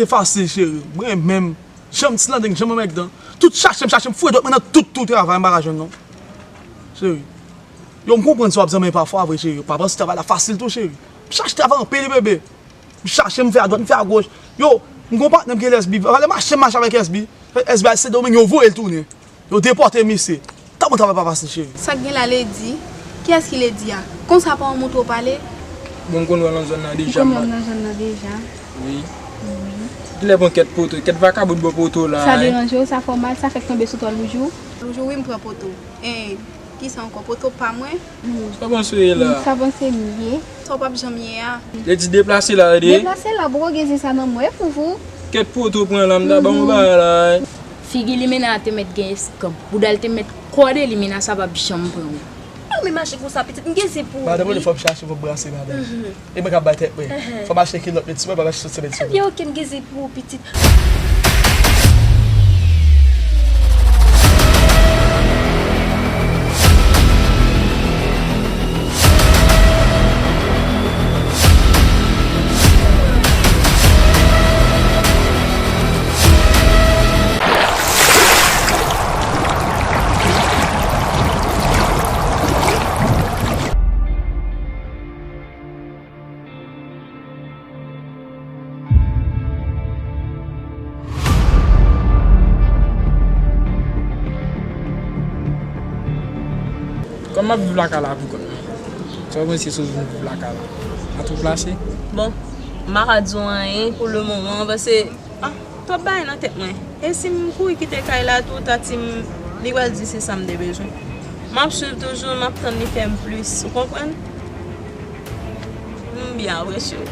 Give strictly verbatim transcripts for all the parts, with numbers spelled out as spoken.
Se fasil, cheri. Mwen menm, jan m ti landeng, jan mwen mèg dan. Tout chache m, chache m foure dwèt mwen nan tout tou travay, m pa ka jwenn non. Cheri. Yo, m konprann si w ap zanmi pafwa vre, cheri. Pa panse travay la fasil tou, cheri. M chache travay anpil, wi, bebe. M chache, m fè adwat, m fè agoch. Yo, m gon patnè m ki rele S B. Valè mache m mache avèk S B. S B al Sendomeng, yo voye l tounen. Yo depòte misye. Tan pou travay pa fasil, cheri. Sa k gen la, Lady? Kiyès ki Lady a? Konsa pa yon moun twò pale? Bon, m konn wè l nan zòn nan deja. Ou konn wè m nan zòn nan deja? Wi. Wi. Kilè pran kèt poto, kèt vakabon bò poto la, sa deranje w, sa fè w mal, sa fè k tonbe sou tò Loujou? Loujou, wi, m pran poto. E, kisa ankò? Poto pa mwen? Sa panse w ye la? Sa panse m ye? Sa w p ap janm ye a. Lady deplase la, tande. Deplase la, poko gen zen sa nan mwen, e pou vou. Kèt poto pran la, m ta ban w bagay la. Figi limena a te mèt gen eskanp. Bouda l te mèt kòde limena sa p ap janm pran w. Ou menm mache konsa, pitit, m gen zen pou ou, wi. Madanm, fò m chache pou m brase, madanm. E mwen k ap bay tèt mwen. Fò m achte kilòt medsen, mwen pa mache sot se medsen. Ebyen, oke, m gen zen pou ou, pitit. Kòman m ap viv lakay la pou kont mwen? Sa w panse sou vin viv lakay la? A tou plase? Bon, m pa ka di w anyen pou le moman, paske, ah, twòp bagay nan tèt mwen. E si m kouri kite kay la tou, tati m, li pral di se sa m te bezwen. M ap swiv toujou, m ap tann li fè m plis, ou konprann? M byen apresye w.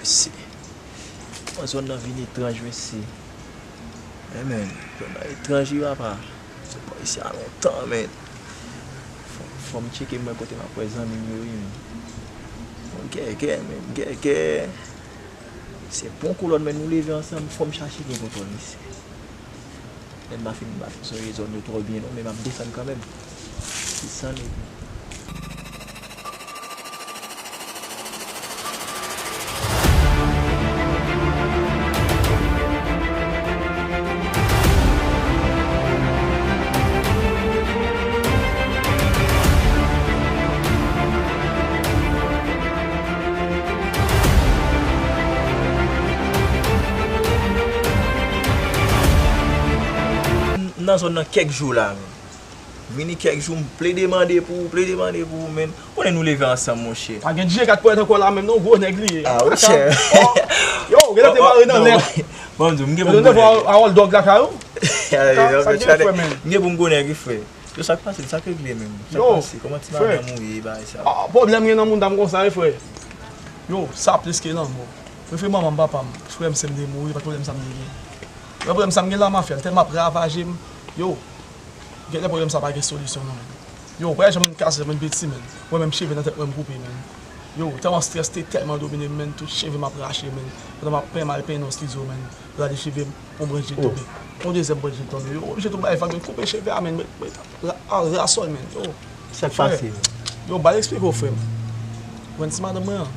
Mesye. Kòman zòn nan vin etranj, mesye. Men, men, zòn nan etranj, wi, papa. Se bò isi a lontan, men. Fò, fò m tcheke, m wè kote m ap wè zanmi m yo, wi, men. Bon, gègè, men, gègè. Se bon koulòn, men nou leve ansanm, fò m chache gen kontwòl, mesye. Men m pa fin, m pa fin sonje zòn yo twò byen non, men m ap desann kanmenm. Desann epi. M nan zòn nan kèk jou la, men. Vini kèk jou, m plede mande pou ou, plede mande pou ou, men. Konnen nou leve ansanm, monchè. Pa gen Dije kat pwèt ankò la menm non, gwo nèg li ye. Ah, monchè. Oh, yo, genlè te mare nan lè. Bon, m di w, m gen pou m gwo nèg. Harold Dog lakay ou? Sa, sa gen frè, men. M gen pou m gwo nèg, wi, frè. Yo, sa k pase, sa k regle menm? Sa k pase? Kòman ti madanm ou ye, bagay sa? Ah, pwoblèm gen nan moun dam konsa, wi, frè. Yo, sa plis ke lanmò. Prefere manman m, papa m, frè m, sè m te mouri, pa t pwoblèm sa m te gen. Yon pwoblèm sa m gen la, mafya, l tèlman ap ravaje m. Yo, genlè pwoblèm sa pa gen solisyon non, men. Yo, w pa janm kase, janm piti, men. Mwen menm cheve nan tèt mwen m koupe, men. Yo, tèlman strès te tèlman domine m, men, tout cheve m ap rache, men. Pandan m ap penyen, m al penyen nan yon estidyo, men. Gade cheve m, yon branch dye tonbe. Yon dezyèm branch dye tonbe. Yo oblije tou bay vag, men, koupe cheve a, men, met, met ra-, a, rasòl, men. Yo. Sa k pase? Yo, ba l eksplike w, frè m. Mwen ti madanm mwen an,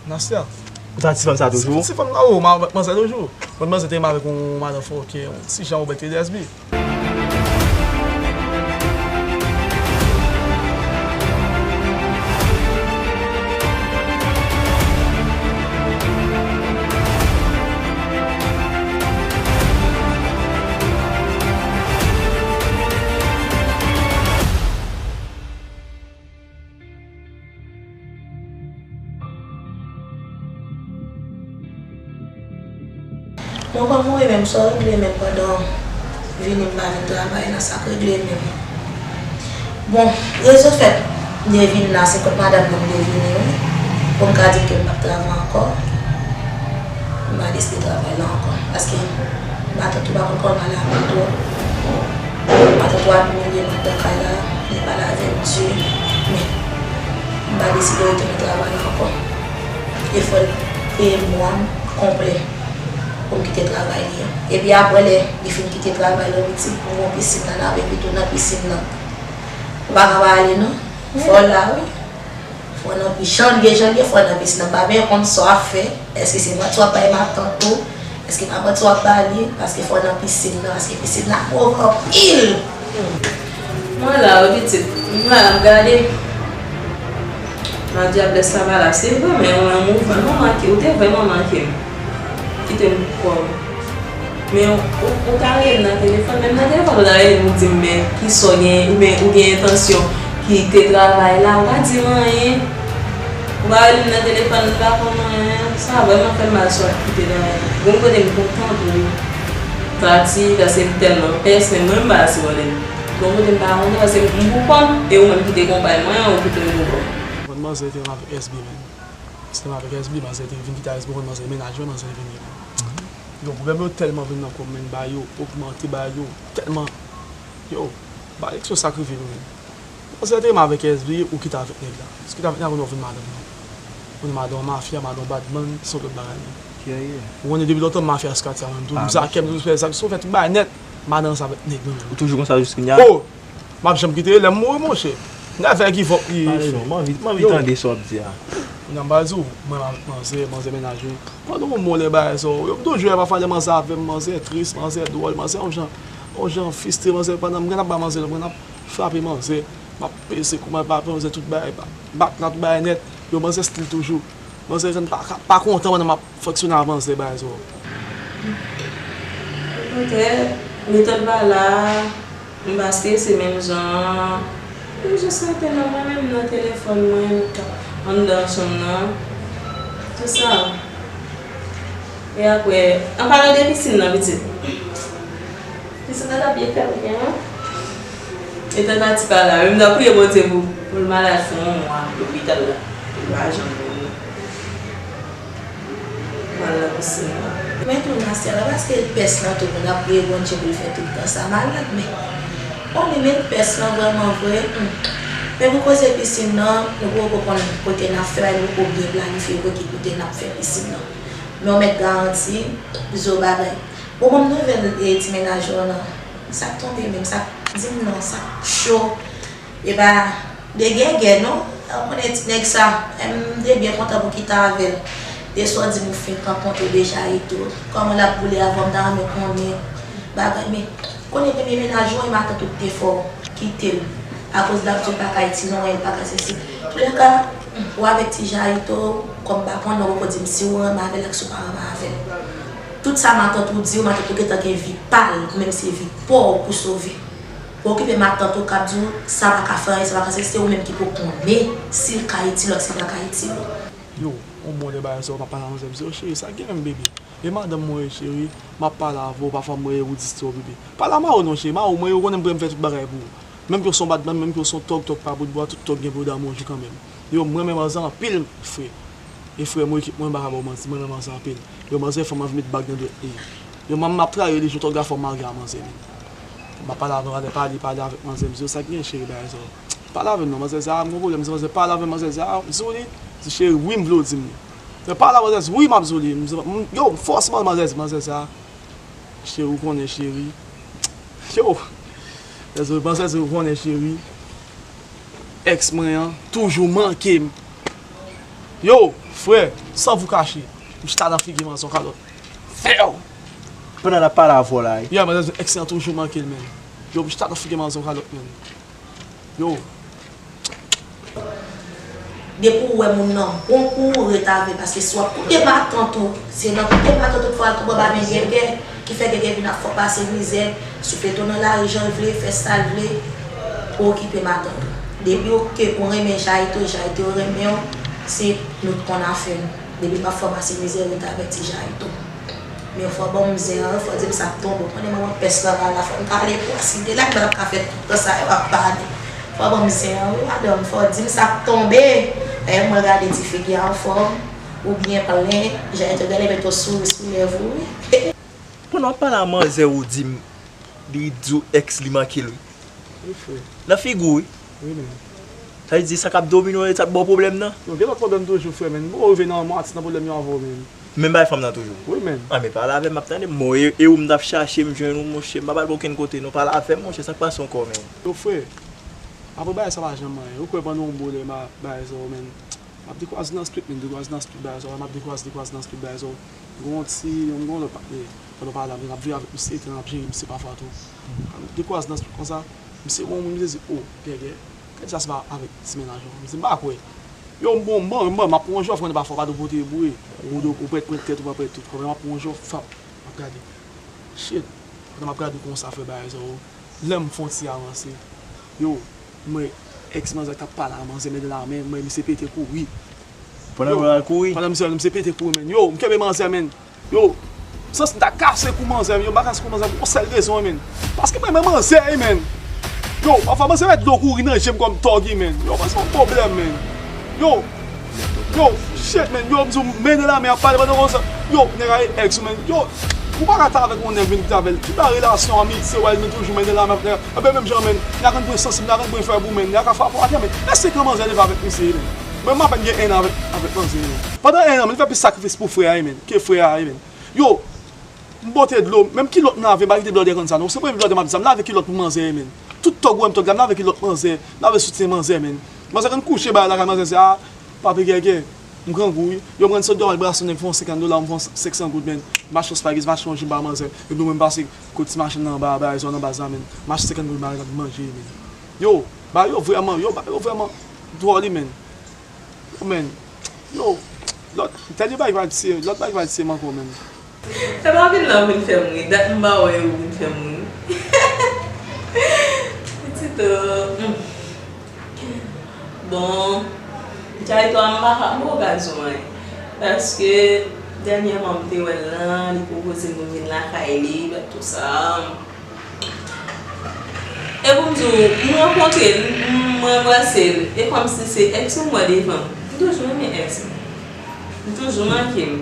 Nasya. Ou ta ti fanm sa toujou? Ti fanm la, o, m avèk manzè toujou. Mwen manzè te mare avèk yon madanm fòkè, yon ti jan Obèl T D S B. Mwen pa mouri menm, sa w regle menm pandan vini m pa vin travay la, sa k regle menm. Bon, rezon fèt m te vin la, se kot madanm nan m te vini wi. Pou m ka di ke m p ap travay ankò, m pa deside travay la ankò. Paske matant ou pa konn kòman l ap twò. Matant ou ap imilye m anndan kay la, li pale avè m di, men m pa deside retounen travay la ankò. E fò l peye mwa m konplè pou m kite travay li an. Epi apre lè li fin kite travay la, pitit, pou yon pisin nan, l ap envite w nan pisin nan. Ou pa ka pa ale non. Fò w la wi. Fò w nan pi jan l ye, jan l ye, fò w nan pisin nan. Pa byen konn sa w ap fè. Èske se manti w ap bay matant ou? Èske pa manti w ap ba li? Paske fò w nan pisin nan. Paske pisin nan move anpil. Mwen la wi pitit. Mwen la m gade. Madyabès la pa la. Se vre, men ou menm ou vrèman manke, ou te vrèman manke m. Kite m kwè w. Men ou, ou, ou ta rele m nan telefòn, menm nan telefòn ou ta rele m, ou di m men kisa w gen, oubyen ou gen entansyon kite travay la, ou pa di m anyen. Ou pa rele m nan telefòn, m pa konn anyen. Sa vrèman fè m mal sa w ap kite travay la. Gon kote m kontan pou ou. Tati, paske m tèlman pès, men mwen m pa asire w de m. Gon kote m pa kontan, paske m pou kò m, e ou menm ki te konpay mwen an, ou kite m pou kò m. Mwen manzè te avèk S B, men. Sistèm avèk S B, manzè te vin kite S B, konn manzè mennaj mwen, manzè vin gen. Yo, pwoblèm yo tèlman vin nan kò m, men bagay yo ogmante, bagay yo tèlman. Yo, bagay yo sa k rive nou menm. Manzè te renmen avèk S B, ou kite avèk nèg la. Si kite avèk nèg la, kounye a w vin madanm nan. Ou vin madanm mafya, madanm badman, se yon lòt bagay. Ou konnen depi lontan mafya sou katye a menm tou. M sa kè m toujou fè zak, si w fè tout bagay nèt, madanm sa avèk nèg mwen menm. Ou toujou konsa jis kounye a? Oh! M ap janm kite lè m mouri, monchè. M ka fè give up li. Pale non, m anvi, m anvi tande sa w ap di a. Kounye a m pral di w, mwen m avèk manzè, manzè mennaj mwen. Pandan yon bon lè bagay sa, yo m toujou wè pafwa lè manzè avè m, manzè tris, manzè dwòl, manzè yon jan, yon jan fistre, manzè pandan m gen ap ba manzè, m gen ap frape manzè, m ap peze kou, m ap frape manzè tout bagay, bat la tout bagay nèt, yo manzè still toujou. Manzè jwenn pa, pa kontan pandan m ap fonksyone avè manzè bagay sa. Okontrè, metòd pa la, m pa strese menm jan an. M jis rete nan mwen menm nan telefòn mwen, anndan chanm nan. Se sa. E apre, an palan de pisin nan, pitit. Pisin nan t ap byen fè m byen, non. E tèt pati pa la, menm nan priye Bondye pou, pou l malad fè yon mwa lopital la. Li pa janm vini. Mal nan pisin nan. Men tou Nasyala, paske l pès lan tou, moun ap priye Bondye pou l fè tout tan sa malad, men. Bon, li menm pès lan vrèman vre, hmm. Men pou koze pisin nan, nou poko konn kote n ap fè, nou poko byen planifye pou ki kote n ap fè pisin nan. Men w mèt garanti, di w bagay. Bon, ban m nouvèl, e, ti mennaj ou an non. Sa k tonbe menm, sa k, di m non, sa k cho. E pa de gègè non. Ou konnen ti nèg sa, m te byen kontan pou kite avè l. De sa w di m ou fenk rankontre deja e tou. Kòman l ap boule avè w, m ta renmen konnen bagay, men konnen premye mennaj ou an, e matant ou ki te fè w kite l. Akoz l ap di w pa ka itilize w, anyen, l pa ka sesi. Toulèka, ou avèk ti Jaito, kòm pa konnen, ou poko di m si ou renmen avè l ak si ou pa renmen avè l. Tout sa matant ou di w, matant ou gentan gen vi pa l, ou menm se vi pa w pou sove. Ou okipe matant ou k ap di w sa pa ka fè anyen, sa pa ka sesi, se ou menm ki pou konnen si l ka itil ou ak si l pa ka itil ou. Yo, yon bon lè bagay sa yo, m ap pale ak manzè, m di, "O cheri, sa k gen menm, bebe?" E madanm mwen, cheri, m ap pale avè w, pafwa m wè ou distè w, bebe. Pale a mari w non, cheri, mari w, mwen, ou konnen m prè m fè tout bagay pou ou. Menm ke w se yon badman, menm ke w se yon tòg, tòg pa bout bwa, tout tòg gen pou yo damou yon jou kanmenm. Yo, m renmen manzè anpil, frè. E frè, mwen, ekip mwen, m pa ka ba w manti, m renmen manzè anpil. Yo, manzè fè m anvi met bag nan dwèt li. Yo, m ap trayi relijyon tòg la, fò m marye a manzè, menm. M ap pale avè w, pale, pale avèk manzè, m di, "Sa k gen, cheri, bagay sa yo?" Pale avè m non, manzè sa, m gon pwoblèm, m di, "Manzè, pale avè m, manzè sa." M di w li, di, "Cheri, wi, m vle w di m li." Mwen pale avè manzè, wi, m ap di w li. M di, m, yo, m fòseman manzè, manzè sa. Cheri, ou konnen, cheri. Yo! Manzè, manzè, ou konnen, cheri. Èks mwen an toujou manke m. Yo, frè, san vou kache, m chita nan figi manzè yon kalòt. Fèw! Pandan n ap pale avè w la, wi. Yo, manzè, èks lan toujou manke l, menm. Yo, m chita nan figi manzè yon kalòt, menm. Yo. Depi w wè moun nan bon pou ou, ret avè l, paske si w ap koute matant ou, se nan koute matant ou fò al tonbe anba men gègè, ki fè gègè vin ap fè w pase mizè, souflete w nan lari jan l vle, fè sa l vle, ou okipe matant ou. Depi w ke ou renmen Jaito, Jaito renmen w, se nou t konn afè nou. Depi m ap fè w pase mizè, ret avè ti Jaito. Men fò ban m zen an, fò di m sa k tonbe. Ou konnen manman pès lan la, la fò m ka ale pou asimile la, m pa t ap ka fè tout tan sa yo ap pale. Fò ban m zen an, wi, madanm, fò di m sa k tonbe. Dayè mwen gade ti figi a anfòm, ou byen plen, jan yo te gade met yon souri sou lèv ou wi. Pandan w ap pale a manzè ou di m li di w ex li manke l wi. Wi frè. Nan figi w wi. Wi menm. Sa vle di sa k ap domine w e sa k ba w pwoblèm nan? Non, gen lòt pwoblèm toujou frè menm. Bon, ou rive nan yon atis nan pwoblèm yo avè w menm. Menm bagay fanm nan toujou? Wi menm. Anben pale avè m m ap tande m. Bon, e, e ou m t ap chache m jwenn ou monchè, m pa pral okenn kote non, pale avè m monchè, sa k pase ankò menm? Yo frè, apre bagay sa pa janm anyen. Ou kwè pandan yon bon lè m a bagay sa yo menm. M ap dekwaze nan street menm, dekwaze nan street bagay sa yo, m ap dekwaze, dekwaze nan street bagay sa yo. M gen yon ti, m gen yon lòt patnè. Pandan pale la, m ap viv avèk misye, etan m ap jere misye pafwa tou. M ap dekwaze nan street konsa, misye wè yon moun, misye di, o, gègè, gade sa se pa avèk ti mennaj ou. M di, m pa kwè. Yo, m bon, m bon, m bon, m ap pran yon jòf, konnen pafwa w pa dwe pote boure. Ou dwe, ou prèt, prèt tèt, ou pa prèt tout. Kòm m ap pran yon jòf, fap, m ap gade. Shit, pandan m ap gade konsa, frè, bagay sa yo. Lè m fè yon ti avanse, yo, m wè ex manzè k t ap pale a manzè men nan lamen, m wè misye pete kouri. Pandan w al kouri? Pandan misye, misye pete kouri, menn. Yo, m kenbe manzè, menn. Yo, m santi m ta kase kou manzè, yo, m pa kase kou manzè pou yon sèl rezon, menn. Paske m renmen manzè, wi, menn. Yo, pafwa manzè mèt dlo kouri nan je m kòm tòg, wi, menn. Yo, manzè yon pwoblèm, menn. Yo, yo, shit, menn. Yo, m di w, men nan lamen ap pale pandan konsa. Yo, nèg a e ex ou, menn. Yo, ou pa ka ta avèk yon nèg, menn, ki ta avè l. Tout la relasyon, amitye, w wè l, menn, toujou men nan lamen ap nèg. Ebyen, menm jan, menn, nèg la konn pran sansi, nèg la konn pran fè bou, menn. Nèg la ka frape w atè, menn. Men se kan manzè leve avèk misye, menn. Mwen, m apèn gen en an avèk, avèk manzè, menn. Pandan en an, menn, li fè plis sakrifis pou frè a, menn, ke frè a, menn. Yo, m pote dlo, menm kilòt m lave, m pa kite blòdè konn sa, non. Se premye blòdè m ap di sa, m lave kilòt pou manzè, menn. Tout tòg ou wè m tòg la, m lave kilòt manzè, m lave soutyen manzè, menn. Manzè konn kouche, bay lakay manzè, se a, papi gègè, m grangou, wi. Yo, m rann sot dòmi al brase yon nèg, fè yon senkant dola, m fè yon senk san goud, menn. M achte yon spageti, m achte yon ji, m ba manzè. Epi mwen, m pase kot ti machann nan anba, bay zòn anba sa, menn. M achte senkant goud, m al manje, menn. Yo, ba yo vrèman, yo, ba yo vrèman dwòl, wi, menn. Yo, menn. Yo, lòt, tèl yo bay vag se, lòt bay vag se m ankò, menn. Sa pa vin la ou vin fè m ri. Dat m pa wè yo ou vin fè m ri. Tito. Hmm. Bon, Jayto a m pa ka, m poko ka di w anyen. Paske dènyèman m te wè l lan, li pwopoze m pou m vin lakay li, tout sa. E pou m di w, m rankontre l, m, m anbrase l, e kòmsi se ex mwen m wè devan m. M toujou renmen ex mwen. M toujou manke l.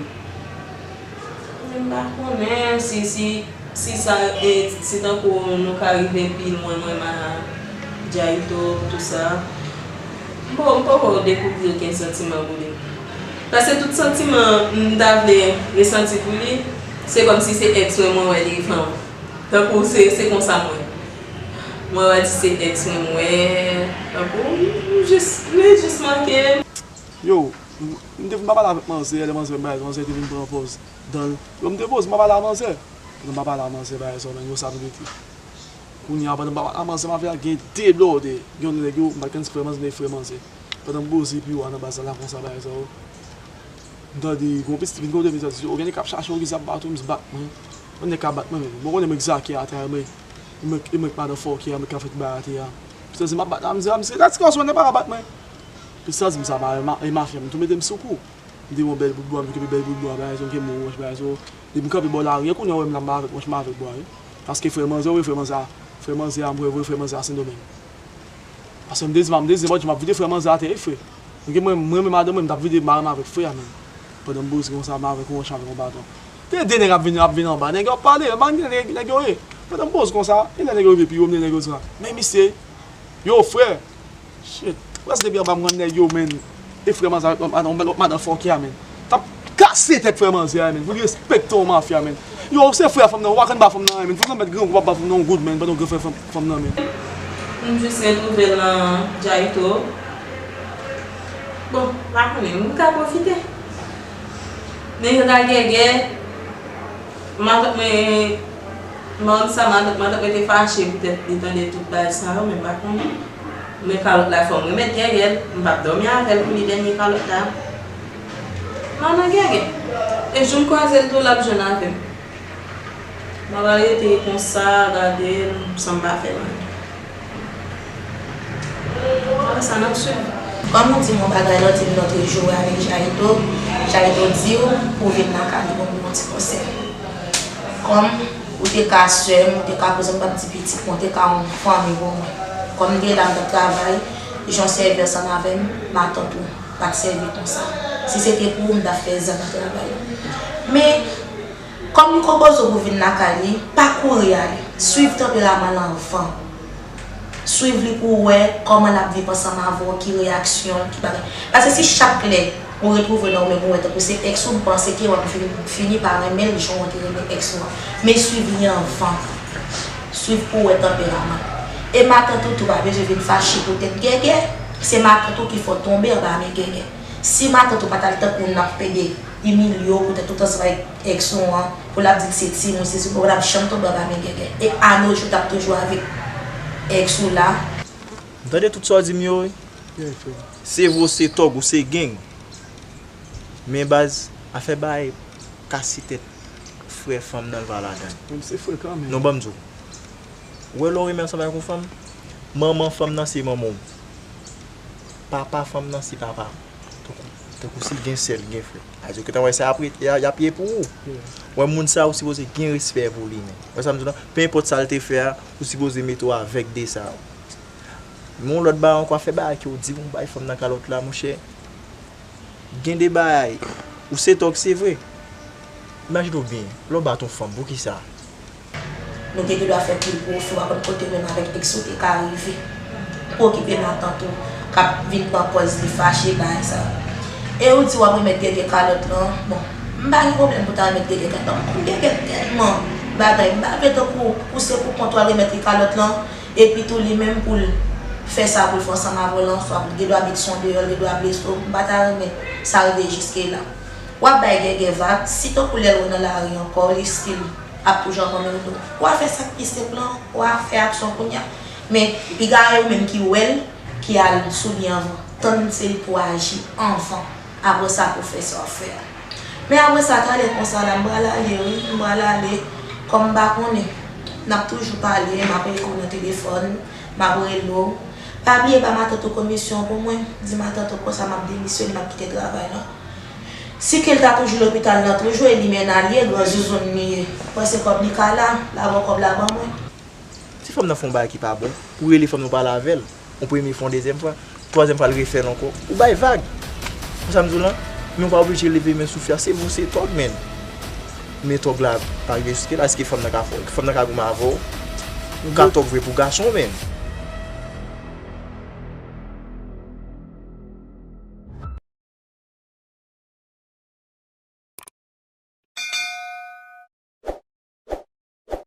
Men m pa konnen si, si, si sa, e, si tankou nou ka rive pi lwen, mwen, ma, Jayto, tout sa. Bon, m poko dekouvri okenn santiman pou li. Paske tout santiman m ta vle resanti pou li, se kòmsi se ex mwen mwen wè devan m. Tankou se, se konsa m wè. Mwen wè di se ex mwen m wè. Tankou, m jis, li jis manke m. Yo, m, m te vin pa pale avèk manzè, lè manzè bay, manzè te vin pran pòz dan l. Yo, m te poze, m pa pale a manzè. Pandan m pa pale a manzè, bagay sa yo, menn, yo sa m rete. Kounye a, pandan m pa pale a manzè, m avè a gen de blòdè. Gen yon nèg yo, m pa t konn si frè manzè, men frè manzè. Pandan m poze pi wo a nan baz la, la konsa, bagay sa yo. M tande, gon pitit vin kote m, li di, o, gen nèg k ap chache w, ki ap bat ou, m di bat mwen. Yon nèg ka bat mwen, menn. Bon, konnen mwen k zake atè a, mwen. E mwen, e mwen k madan fòkè a, mwen k ap fè tout bagay atè a. Pitit la di m ap bat la, m di, a, misye, gad ti kòs mwen, nèg pa ka bat mwen. Pitit la di m sa, ma, ma, e mafya, m tou mete m sou kou. M te yon bèl bout bwa, m te kenbe bèl bout bwa, bagay sa, m kenbe yon wòch, bagay sa. Depi m kanpe bò lari a, kounye a w wè m la, m avèk wòch, m avèk bwa, wi. Paske frè manzè, wi, frè manzè a, frè manzè a, m wè, wi, frè manzè a Sendomeng. Paske m te di, m te di, m ap vide frè manzè atè, wi, frè. Paske mwen, mwen, menm madanm mwen, m t ap vide mari m avèk frè a, menm. Pandan m poze konsa, m avèk yon wòch, avèk yon baton. Te de nèg ap vin, ap vin anba, nèg yo ap pale, m pa konn ki nèg, nèg yo ye. Pandan m poze konsa, e lè nèg yo rive pi wo, m tande nèg yo di, men misye, yo, frè, shit. Prèske depi anba m rann nèg yo, menn. E frè manzè avèk lòt madan, lòt madan fòkè a, menn. T ap kase tèt frè manzè a, menn. Pou li respekte yon mafya, menn. Yo, se frè fanm nan, ou pa konn ba fanm nan anyen, menn. Fanm nan mèt grangou, w ap ba fanm nan yon goud, menn, pandan w gen frè fanm, fanm nan, menn. M jis retwouve l nan Jayto. Bon, m pa konnen, m ka pwofite. Men yo ta gègè, matant mwen, m pa konn sa, matant, matant mwen te fache poutèt li tande tout bagay sa yo, men m pa konnen. Men kalòt la fò m remèt gègè l, m p ap dòmi avè l pou li dènye kalòt la. M al nan gègè. E jou m kwaze l tou, l ap jwenn avè m. M ap al rete konsa, gade l, san m pa fè l anyen. Apre sa, n ap swiv. Kòm ou di m yon bagay lòt, yon lòt jou avèk Jayto, Jayto di w pou w vin lakay li pou nou yon ti konsèy. Kòm ou te ka sè m, ou te ka kouzen m, m p ap di pitit mwen, ou te ka yon fanmi pou mwen. Kòm m te la, m t ap travay, jan w sèvi ansanm avè m, matant ou. pa t sèvi konsa. Si se te pou ou, m t ap fè zak ak travay. Men, kòm li konpoze w pou vin lakay li, pa kouri ale. Swiv tanperaman l anvan. Swiv li pou w wè kòman l ap viv ansanm avè w, ki reyaksyon l, ki bagay. Paske si chak lè ou retwouve nan ou menm ou wè tankou se ex ou, m panse ke w ap vin fini pa renmen l jan w te renmen ex ou an. Men swiv li anvan. Swiv pou w wè tanperaman l. E matant ou tou pa bezwen vin fache poutèt gègè. Se matant ou ki fè w tonbe anba men gègè. Si matant ou pa t al tankou n ap pede imilye w poutèt ou t ansanm avèk ex ou an, pou l ap di l se timoun, se timoun, ou pa t ap janm tonbe anba men gègè. E anojou, w t ap toujou avèk ex ou la. M tande tout sa w di m yo, wi. Se vre, w se tòg, ou se gang. Men baz, afè bay kase tèt frè fanm nan, l pa ladan l. Menm se frekan, men. Non, ban m di w. Ou wè lè w renmen ansanm avèk yon fanm, manman fanm nan se manman w. Papa fanm nan se papa w. Tankou, tankou si gen sè, gen frè. Sa vle di ou gentan wè sa y ap, y a- y ap ye pou ou. Wè moun sa, ou sipoze gen respè pou li, men. Wè sa m di w lan? Pe enpòt sa l te fè a, ou sipoze mete w avèk de sa yo. Men yon lòt bagay ankò, afè bagay ke w di pou m bay fanm nan kalòt la, monchè. Gen de bagay, ou se tòg, se vre. Imajine w byen, lè w bat yon fanm, poukisa? Nou te gen dwa fè pil pwofè, w pa konn kote menm avèk ex ou te ka rive. Pou okipe matant ou, k ap vin pran pòz li fache, bagay sa yo. E ou di w ap remèt gègè kalòt lan, bon, m pa gen pwoblèm pou ta remèt gègè kalòt lan, m konn gègè tèlman bagay, m pa vle tankou ou se pou kont ou al remèt li kalòt lan, epi tou li menm pou l fè sa pou l fè ansanm avè w lan, swa pou l gen dwa met son deyò, l gen dwa blese w, m pa ta renmen sa rive jiske la. W ap bay gègè vag, si tankou lè l wè w nan lari ankò, li still ap toujou ap anmède w. W a fè sa k pi senp lan, w a fè aksyon kounye a. Men, piga e ou menm ki wè l, ki al sou li anvan. Tann se li pou aji anvan. Apre sa, pou fè sa w ap fè a. Men apre sa, talè konsa la, m pral ale, wi, m pral ale. Kòm m pa konnen, n ap toujou pale, m ap ekri w nan telefòn, m ap rele w. Pa bliye ba matant ou komisyon pou mwen. Di matant ou konsa m ap demisyone, m ap kite travay lan. Si ke l ta toujou lopital lan toujou, e li mennaj li, gran zouzoun li ye. Panse kòb li ka la, l a ba w kòb la ban mwen. Si fanm nan fè yon bagay ki pa bon, ou rele fanm nan ou pale avè l, yon premye fwa, yon dezyèm fwa, twazyèm fwa l refè l ankò, ou bay vag. Ou sa m di w lan? Men ou pa oblije leve men sou fi a, se vre w se tòg, men. Men tòg la pa rive jiske la, èske fanm nan ka fè, fanm nan ka goumen avè w? Ou ka tòg vre pou gason, men.